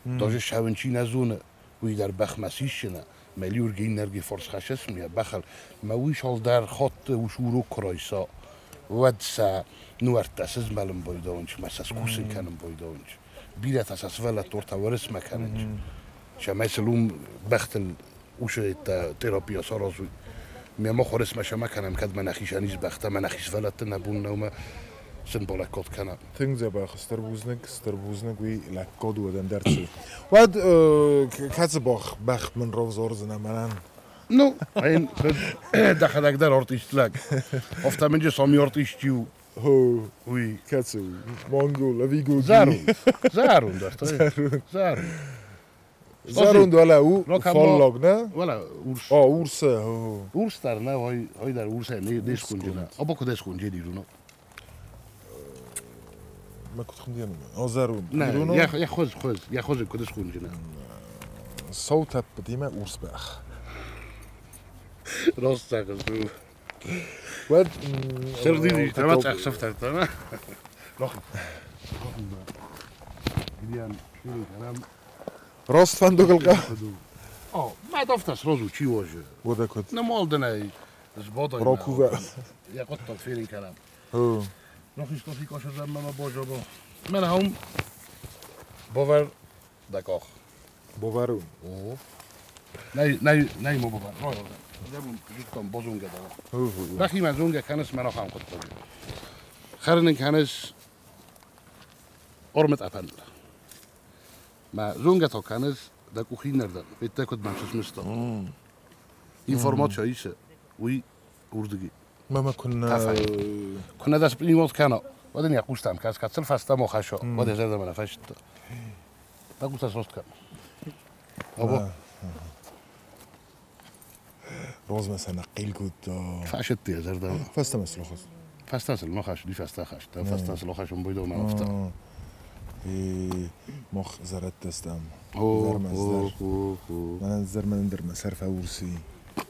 Speaker 2: Даже цӕуын чи нӕ зоны, уый дӕр бӕхмӕ сисджынӕ. Мӕ иургӕ иннӕргӕ фарс хӕссӕм йӕ бӕхыл. Мӕ уый цалдӕр хатты ус урок куы райса, уӕд сӕ нуӕрттӕ сызмӕлын байдайынц, мӕ сӕ скусын кӕнын байдайынц. Бирӕтӕ сӕ сывӕллӕтты ортӕ уӕрысмӕ кӕнынц. Цӕмӕй сыл уым бӕхтыл усы терапия саразой. Ме мах уӕрысмӕ сӕ ма кӕнӕм, кӕд мӕ нӕхицӕн ис бӕхтӕ, мӕ нӕхи сывӕллӕтты нӕ бон нӕу мӕ сын балӕггад кӕнӕм.
Speaker 1: Тынг дзӕбӕх, стыр бузныг, уый лӕггад уӕд ӕндӕр цы. Уӕд кӕцы бӕх мын равзардзынӕ мӕнӕн?
Speaker 2: Ну, дӕхӕдӕг дӕр артист лӕг. Афтӕ мын же сами артист у. Уый.
Speaker 1: Кӕцы у? Монгол ӕви Гоги?
Speaker 2: Зӕронд. Зӕронд, афтӕ. Зӕронд.
Speaker 1: Зӕронд уӕлӕ у фаллаг, нӕ?
Speaker 2: Уӕлӕ урс.
Speaker 1: А, урс.
Speaker 2: Урс дӕр нӕ, хай дӕр урсӕй не схонджына. Аба куыд схонджын ирон?
Speaker 1: Ма куыд хуындиан? О, зӕронд.
Speaker 2: Нӕ, йӕ хуыз, хуыз, йӕ хуызы куыд схонджына?
Speaker 1: Сау тӕппытимӕ урс бӕх.
Speaker 2: Раст зӕгъыс.
Speaker 1: Уӕд
Speaker 2: Сырдиди, тамат ӕхсӕвтӕ, нӕ?
Speaker 1: Раст фӕндагыл ка?
Speaker 2: О, мӕ афтӕ сразу чи уажы.
Speaker 1: Уӕдӕ куыд?
Speaker 2: Нымалдынӕй сбадай.
Speaker 1: Ракувӕ.
Speaker 2: Йӕ хъуыддаг ферин кӕнӕм. Рахиз кофи кашазам мама божобо. Мӕнӕ хум бовар да къах.
Speaker 1: Бовару.
Speaker 2: О. Най най най мо бовар. Рай. Зудтам бозонга да. Бӕхимӕ зонгӕ кӕныс мӕ рахӕм хъуыддаг. Хӕрынын кӕныс армытъӕпӕн. Мӕ зонгӕ та кӕныс дӕ къух иннӕрдӕм. Федтай, куыд мӕм сысмыста. Информаци исы, уый уырдыги.
Speaker 1: Мама куыннӕ...
Speaker 2: Куыннӕ дӕ спринимот кӕна, уӕд ын йӕ хъустӕм кӕс, кӕд сыл фӕстӕмӕ хӕсса, уӕд йӕ зӕрдӕмӕ нӕ фӕсидта. Дӕ хъустӕ срост кӕн. Або.
Speaker 1: Розмӕ сӕ ныхъхъил кодта.
Speaker 2: Фӕсидти йӕ зӕрдӕмӕ.
Speaker 1: Фӕстӕмӕ сыл ахӕсс.
Speaker 2: Фӕстӕ сыл ма хӕсс, ди фӕстӕ хӕсс, фӕстӕ сыл ахӕссын байдӕу мӕ афтӕ.
Speaker 1: Мах зӕрӕдтӕ стӕм. Мӕнӕн зӕрмӕн дӕр мӕ сӕр фӕурси.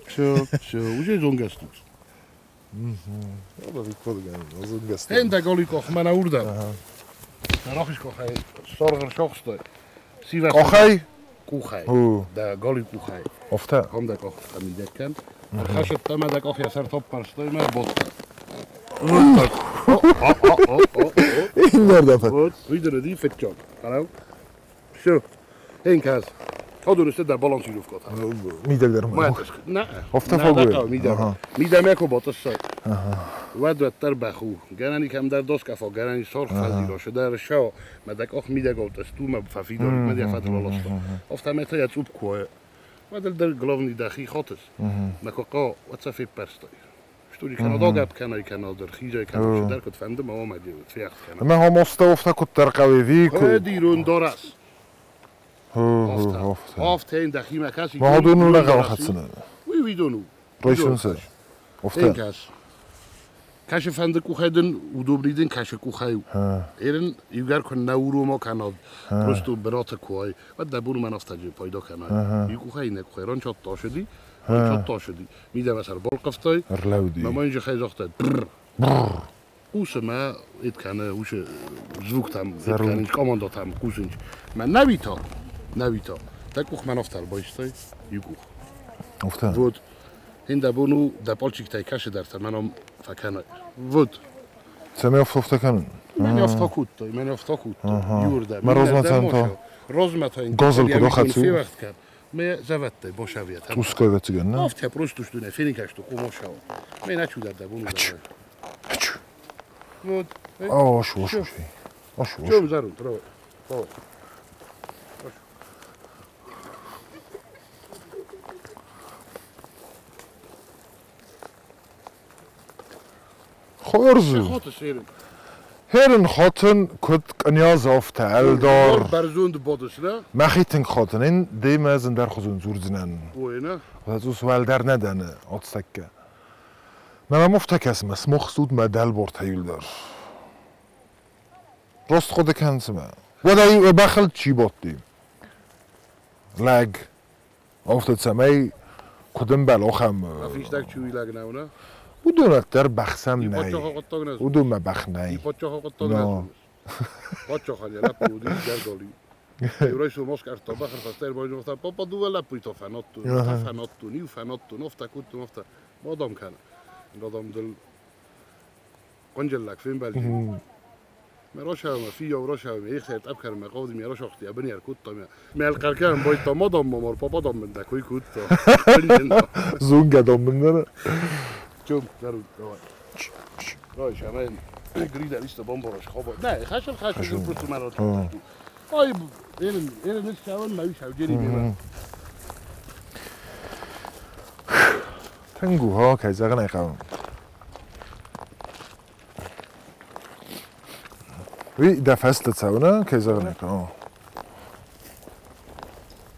Speaker 2: Все, все, уже зонгӕ стут. Enda golikох мӕнӕ урдӕм. Рахиз къохӕй саргъ ӕрсахстай.
Speaker 1: Къохӕй?
Speaker 2: къухӕй, дӕ галиу къухӕй.
Speaker 1: Афтӕ.
Speaker 2: Ам дӕ къах амидӕг кӕн. Ӕрхӕссыдта мӕ дӕ къах йӕ сӕр топпӕрстой мӕ ботта.
Speaker 1: Иннӕрдӕм.
Speaker 2: Вот, видели ди фыццаг. Алло. Всё. Инказ. Кодун да балансировка.
Speaker 1: Мидӕг дӕр ма.
Speaker 2: На.
Speaker 1: Афтӕ фӕгуй.
Speaker 2: Мидӕг. Мидӕг ме коботасса. Уӕд уӕддӕр бӕху. Гӕнӕни кӕмдӕр доскафа, гӕнӕни сорх фӕзилосы дӕр шао. Мӕ дӕ къах мидӕг алтас ту мӕ фӕфидар, мӕ дӕ фӕталаласта. Афтӕ мӕ та я цуп куа. Уӕд дӕр главный дӕхи хатыс. Мӕ ко qa, wat феппӕрстай. Студи Канада кӕнай Канада, хизай Канада, дӕр куыд фӕнды ма омӕ фехт кӕна.
Speaker 1: Мӕ хомоста офта куыддӕр хъӕуы
Speaker 2: ку. Дирун дорас. Афтӕ дӕхимӕ кӕси.
Speaker 1: Ма ходун лӕгау хӕцын.
Speaker 2: Уый уидон у.
Speaker 1: Ройсун сӕ. Офта.
Speaker 2: Кӕс. Кӕсы фӕнды къухӕй дын удобный дын кӕсы къухӕй у. Эрин иугӕр куы нӕ урома кӕнад, просто бынаты куы уай, уӕд дӕ бон мӕн афтӕджы пайда кӕнай. Иу къухӕй иннӕ къухӕй ранчат ташыди, ранчат ташыди. Мидӕмӕ сӕр балхъывтай.
Speaker 1: Ӕрлӕуди.
Speaker 2: Мӕ ма инжы хай загъта. Хъусы мӕ ит кӕны уыцы звуктӕм, ит кӕны командатӕм хъусынч. Мӕ нӕ вита. Дӕ къух мӕн афтӕ ӕрбайстай, иу къух.
Speaker 1: Афтӕ.
Speaker 2: Вот. Ин дӕ бон у дӕ пальчиктӕй кӕсыдӕртӕ мӕн ам фӕкӕнай. Вот.
Speaker 1: Цӕмӕй афтӕ кӕнын?
Speaker 2: Мӕн афтӕ кодтой, мӕн афтӕ кодтой. Иуырдӕм.
Speaker 1: Мӕ розмӕ цӕнта.
Speaker 2: Розмӕ та
Speaker 1: Газыл куыд ахӕцу?
Speaker 2: Февӕхт кӕн. Мӕ зӕвӕттӕй бошавиат.
Speaker 1: Туской вецыгӕн, на?
Speaker 2: Афтӕ просто что не феникашто комошао. Мӕ на чудо дӕ бон у.
Speaker 1: Ачу.
Speaker 2: Вот.
Speaker 1: Ашу, ашу, ашу.
Speaker 2: Чем зарун, давай. Давай.
Speaker 1: Хорз. Херен хотын куыд кънйаз афтӕ ӕлдар.
Speaker 2: Бӕрзонд бодыс, нӕ?
Speaker 1: Мӕхи тынг хатын, ин демӕ ӕз ӕндӕрхуызон дзурдзынӕн.
Speaker 2: Ой, нӕ?
Speaker 1: Уӕд уӕлдӕр нӕ дӕн ацтӕккӕ. Мӕ мӕм афтӕ кӕсы, мӕ смох суд мӕ дӕлбортӕ иуылдӕр. Раст хъуыды кӕнын цымӕ? Уӕд ӕй бӕхыл чи бадти? Лӕг. Афтӕ цӕмӕй куыд ӕмбӕл ахӕм...
Speaker 2: Фистӕг чи уый лӕг нӕу, нӕ?
Speaker 1: Уыдон ӕддӕр бӕх сӕм нӕй. Уыдонмӕ бӕх нӕй.
Speaker 2: Паддзахӕн йӕ лӕппу уыди гӕрдоли. Иу райсом аскъӕрдта бӕхы фӕстӕ ӕрбайдзӕгъта, папа дыууӕ лӕппуйы та фӕнадтон, ӕртӕ фӕнадтон, иу фӕнадтон, афтӕ кодтон, афтӕ. Мадам кӕны. Мадам дыл хъуынджыллӕг фембӕлди. Мӕ рашӕумӕ, фиййау рашӕумӕ, ехсӕй тъӕпп хъавди, мӕ рашахти, ӕ быны ӕркодта мӕ. Мӕ ӕлхъӕр байдта мадам мамар, папа дам мын дӕ кой кодта.
Speaker 1: Зунгӕ дам мын дӕр.
Speaker 2: Чем, зару, давай. Давай, шаман. Грида листа бомборош хаба. Не, хашал хашал просто марат. Ай, эрен, эрен нисчаван ма вишав джери беба.
Speaker 1: Тангу ха, кай зӕгъын ӕй хъӕуы. Уый дӕ фӕстӕ цӕуы, нӕ? Кӕй зӕгъын ӕй хъӕуы.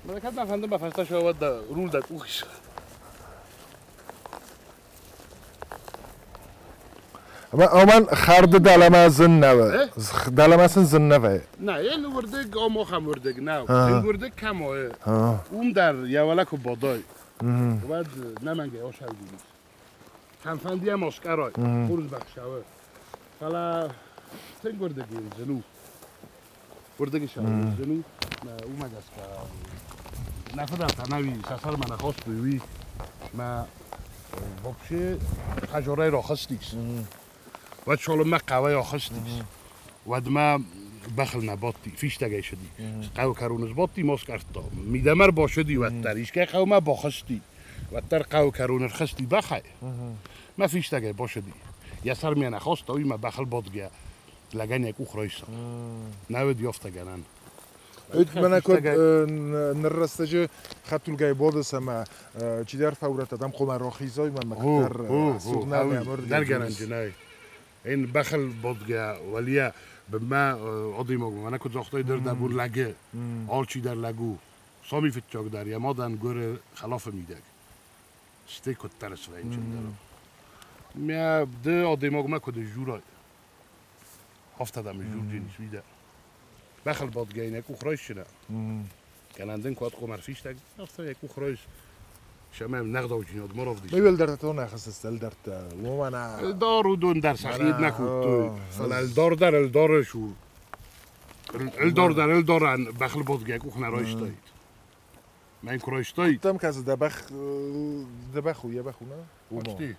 Speaker 2: Мӕ кӕд мӕ фӕнды мӕ фӕстӕ шауӕд дӕ рул дӕ къух ис.
Speaker 1: Оман хӕрды дӕлӕмӕ зын нӕ дӕлӕмӕ сын зын нӕ вӕййы.
Speaker 2: Нӕ, ен уырдыг омохам уырдыг нӕу. Уырдыг кӕм уы, уым дӕр йӕ уӕлӕ куы бадай, уӕд нӕмӕнгӕй асӕудзынис. Кӕмфӕнды йӕм аскъӕрай, хорз бӕх сӕуы. Фӕлӕ тынг уырдыг ын зын у. Уырдыг сӕуын зын у, уымӕ гӕсгӕ нӕ фыдӕлтӕ нӕуи сӕ сӕрмӕ нӕ хастой, уый мӕ вообще хӕжорӕй рахызтис. Уӕд цалынмӕ хъӕуӕй ахызтис, уӕдмӕ бӕхыл нӕ бадти, фистӕгӕй сыди. Хъӕуы кӕроны сбадти, ма скъӕрдта. Мидӕмӕ ӕрбасыди уӕддӕр, искӕй хъӕумӕ бахызти, уӕддӕр хъӕуы кӕрон ӕрхызти бӕхӕй. Мӕ фистӕгӕй басыди. Йӕ сӕрмӕ нӕ хаста, уый мӕ бӕхыл бадгӕ лӕгӕн йӕ къух райста. Нӕ уыд афтӕгӕнӕн.
Speaker 1: Мӕнӕ куыд ныр рӕстӕджы хӕдтулгӕйы бодыс ӕмӕ чидӕр фӕурӕдта, дам хъуамӕ рахизой, мӕ куыддӕр
Speaker 2: Дӕргӕнӕнджы нӕй. Эн бӕхыл бадгӕ уӕлийӕ бынмӕ адӕймаг мӕнӕ куыд загътай дӕр дӕ бон лӕгы, алчидӕр лӕг у. Сами фыццаг дӕр йӕ мадӕн гуыры хӕлафы мидӕг. Стӕй куыддӕр свӕййынчын дӕр. Мӕ ды адӕймагмӕ куыд сдзурай, афтӕ дӕм сдзурджынис уый дӕр. Бӕхыл бадгӕ йын йӕ къух райсджынӕ. Кӕнӕ дын куы хъуамӕ ӕрфистӕг, афтӕ йӕ къух райс. Шамам нӕгъдауджинад ма равдис.
Speaker 1: Мӕ уӕлдӕртӕ то нӕ хӕссыс ӕлдӕрттӕ, уымӕн
Speaker 2: Ӕлдар уыдон дӕр сӕхи нӕ кодтой, фӕлӕ ӕлдар дӕр ӕлдары сур. Ӕлдар дӕр ӕлдарӕн бӕхыл бадгӕ къух нӕ райстаид. Мен курайштой.
Speaker 1: Там каза дабах дабаху ябаху на.
Speaker 2: Почти.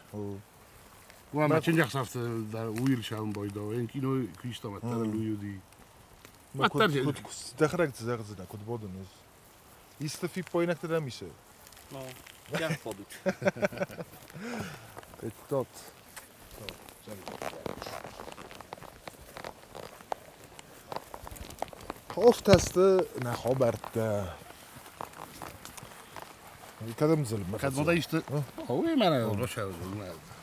Speaker 2: Уа ма чинжах сафт да уир шам бойдо. Эн кино кристо матара луюди.
Speaker 1: Матар дахрак зағзна код бодон. Истафи поинакта да мисе.
Speaker 3: No, ja подут.
Speaker 1: Тот. Oftast нахобарт. Кадам зал.
Speaker 2: Кад мода исте. Оу, мана роша.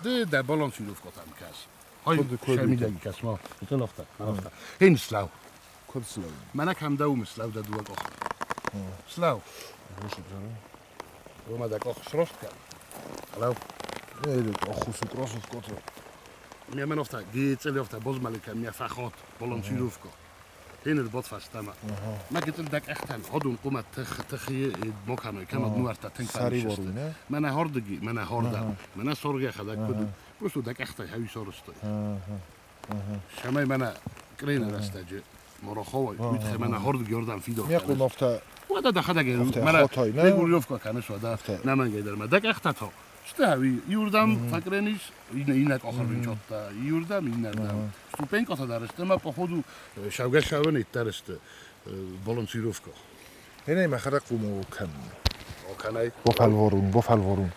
Speaker 2: Де да балансировка там кас. Хай шамидаги кас ма. Телофта, нафта. Хин слау.
Speaker 1: Код слау.
Speaker 2: Мана кам дау слау да дуа кох. Слау. Рома да кох сростка. Алау.
Speaker 1: Э, охус кросов кото.
Speaker 2: Ми менофта, ги целиофта бозмалика ми фахот балансировка. هنا البطفة استمع ما قلت لك اختن هدون قومة تخ تخي مكانه كما نوارتا تنفع ما انا هردقي ما انا هردا ما انا سورغي خدا كدو برسو دك اختي هاي سورستي شماي ما انا كرينا رستاجي مروخوي ويتخي ما انا هردقي يردان في دور
Speaker 1: يقول نفتا
Speaker 2: ودا دخدا ما انا نقول يوفكا كان شو دا نمان قدر ما دك اختتو شتاوي يوردام فكرينيش إنك آخر بنشوتا يوردام إنردام ступеньката даресте, ма походу шавгашавен итаресте балансировка.
Speaker 1: Ене махара кумо кан.
Speaker 2: Оканай.
Speaker 1: Бофалворун, бофалворун.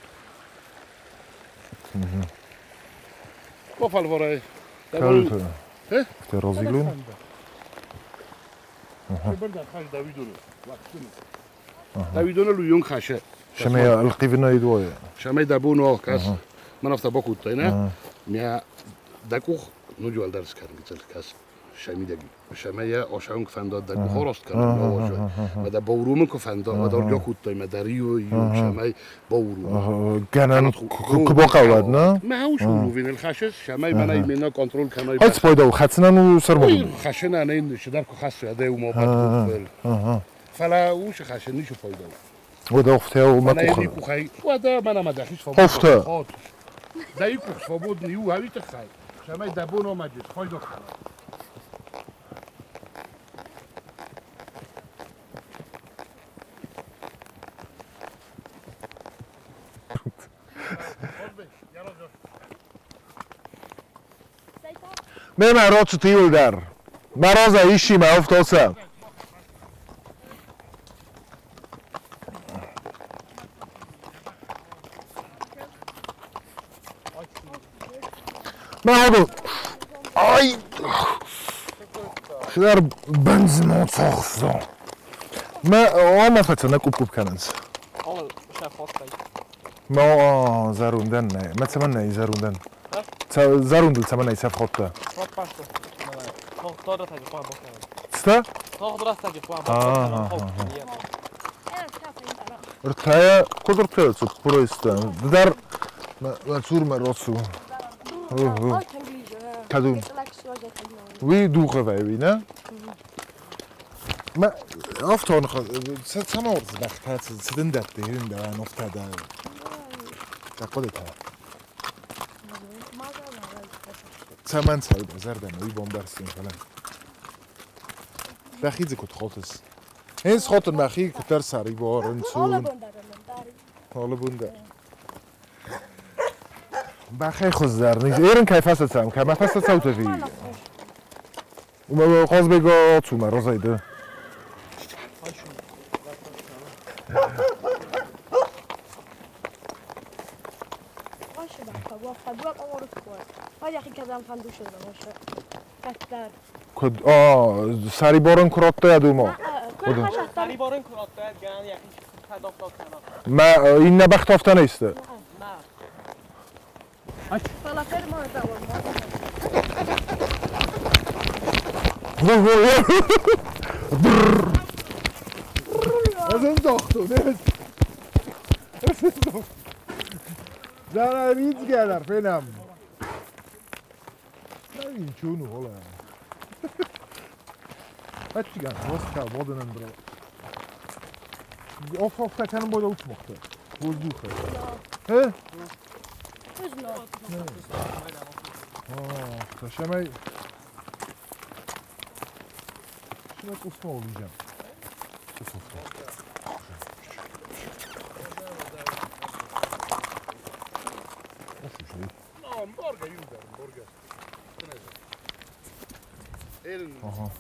Speaker 2: Бофалворай.
Speaker 1: Э? Розиглун.
Speaker 2: Давидону луюн хаше.
Speaker 1: Шамей алқивна идуа.
Speaker 2: Шамей дабуно кас. Манафта бокуттайна. Мя дакух نجوال درس کردم که کس شمیدگی شمیه آشان فندا در بخاراست کردم آواجه و در باوروم که فندا و در یاکوت دایم در یو یو شمی باوروم
Speaker 1: گنن كبوقا نه
Speaker 2: ما هوش وين الخشش شمی من ایمنا کنترل کنای
Speaker 1: هات فایده خطنا و سر
Speaker 2: خشن انا این شدر که خاص یاده و ما بعد فلا وش خشن نیشو فایده
Speaker 1: و دا اخته و ما
Speaker 2: كوخ و دا من ما دخیش
Speaker 1: اخته
Speaker 2: دا يكوخ فبود نيو هاوي تخاي شمای دبون آمدید خواهی دکتر
Speaker 1: Me rocu tiuldar. Maroza ishima oftosa. ما هذا اي خدار بنزمون صخصو ما ما فتنا كوب كوب كانت ما زاروندن ما تمنى زاروندن زاروندل تمنى يسافخوت ستا رتايا قدرت برويست در ما تور ما روتسو كادون وي دوغه وي نه ما افتون سمور زبختات سدندت هند نفتا دا تقولتها ثمان سعود زردن وي بومبارسين فلان بخيزي كنت خالص هنس خاطر مخي كتر سري بارن سون طالبون بخی خود نیست ایرن کی فصل سم که ما فصل صوت فی وما قاز بگو تو ما روزایده کد آ سری بارن کراته دوما
Speaker 3: سری بارن کراته گن یکی
Speaker 1: ما این نبخت افتن است Das ist doch du, ne? Das ist doch. Da Rizgeler, فينم. لا شنو والله. هاتشي وسخة بودن برو. اوف اوف كان بودا وتمخته. بوزوخه. ها؟ اه شمای شمای قسمه olacağım. Aha.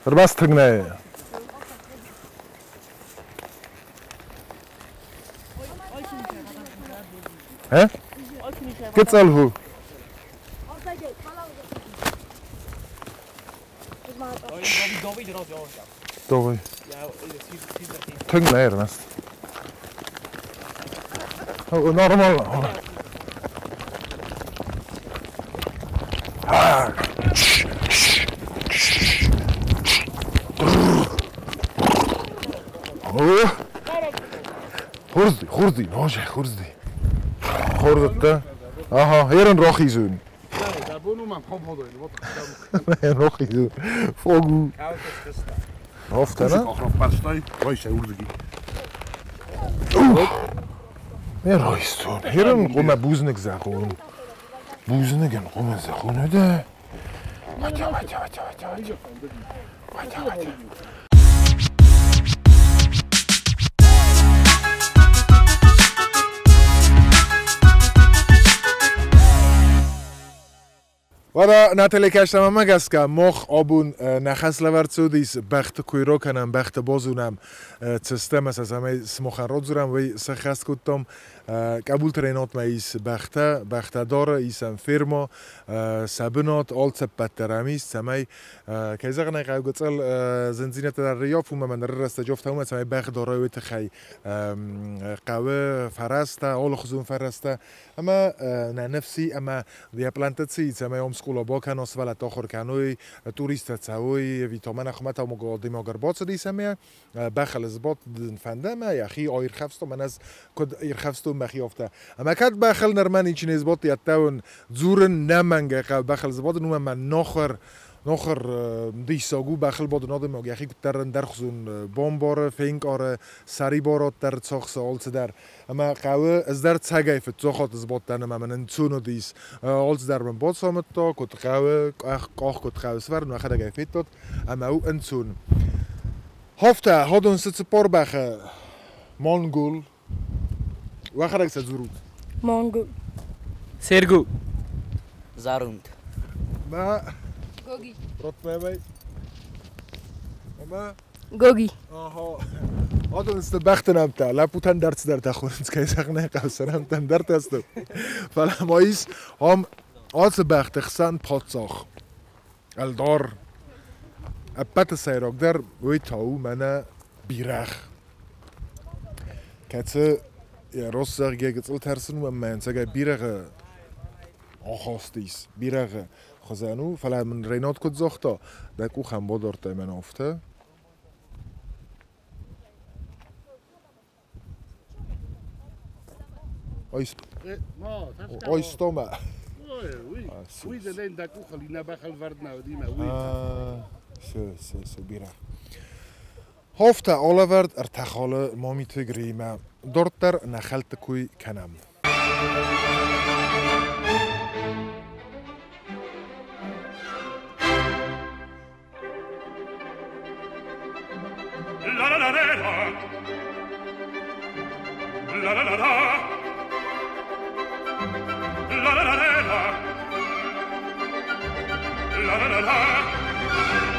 Speaker 1: Rvas tëgne. He? Gitsal hu. Давай. Tëgne rvas. Нормально. Хурди, ноже, хурди. Хурдта. Аха, херен рохизун. Рохизун. Фогу. Хофтана. Не ройстун. Херен гума бузник захун. Бузниген гума захун да. Ватя, ватя, ватя, ватя. Ватя, ватя. Вара нателекашта магаска мох обун нахаславарцудис бахт куйроканам бахт бозунам цестемас азамай смохародзурам вей сахаскуттом قبول тренот ма ис бахта бахтадор исам фирма сабинот олцеппаттерамис самай кезагна қавгцал зензинета риёф ума ман раста ҷофта ума самай бахдорой тхай қаве фараста олхзун фараста ама на нефси ама диаплантаци самай омскула боканос вала тохор каной туриста цауй витомана хмата могодимогар боцди самая бахал збот фандама яхи ойрхавсто маназ код ирхавсто махиофта ама кад бахал нормани чинез бот яттаун зурен наманга бахал збот нума ман нохор нохор дисагу бахал бод нодем яхи кутарн дархзун бомбор финкор сариборот дар цохс олцдар ама қаве ыздар цагайф цохот зботтан ама ман цунодис олцдар бан бот сомтто кут қаве ах кох кут қаве свар нахадагайфитот ама у энцун хофта ходун сцпорбах монгол وخرك سزورود
Speaker 4: مونغو
Speaker 3: سيرجو
Speaker 5: زاروند
Speaker 1: ما
Speaker 4: غوغي
Speaker 1: رتمي ما
Speaker 4: غوغي
Speaker 1: اها هذا استبختن لابوتن درت در تخونس كيسخنا قوسرم تن درت است فلا مايس هم از بخت خسن پاتساخ الدار ابت سيراك در ويتاو منا بيرخ كاتse Ja, Rossar gegen Tersen man sage birere ахостис бирага хозану фала мен рейнот код зохто да кухам бодорта мен офта Ой ой стома
Speaker 2: ой зелен да кухали на бахал вардна дима уи
Speaker 1: се се се бира. Афтӕ алӕвӕрд ӕртӕхалы Мамиты Гриимӕ. Дарддӕр нӕ хӕлтты кой кӕнӕм.
Speaker 7: La la la la la. La la la la. La la la la la. La la la la.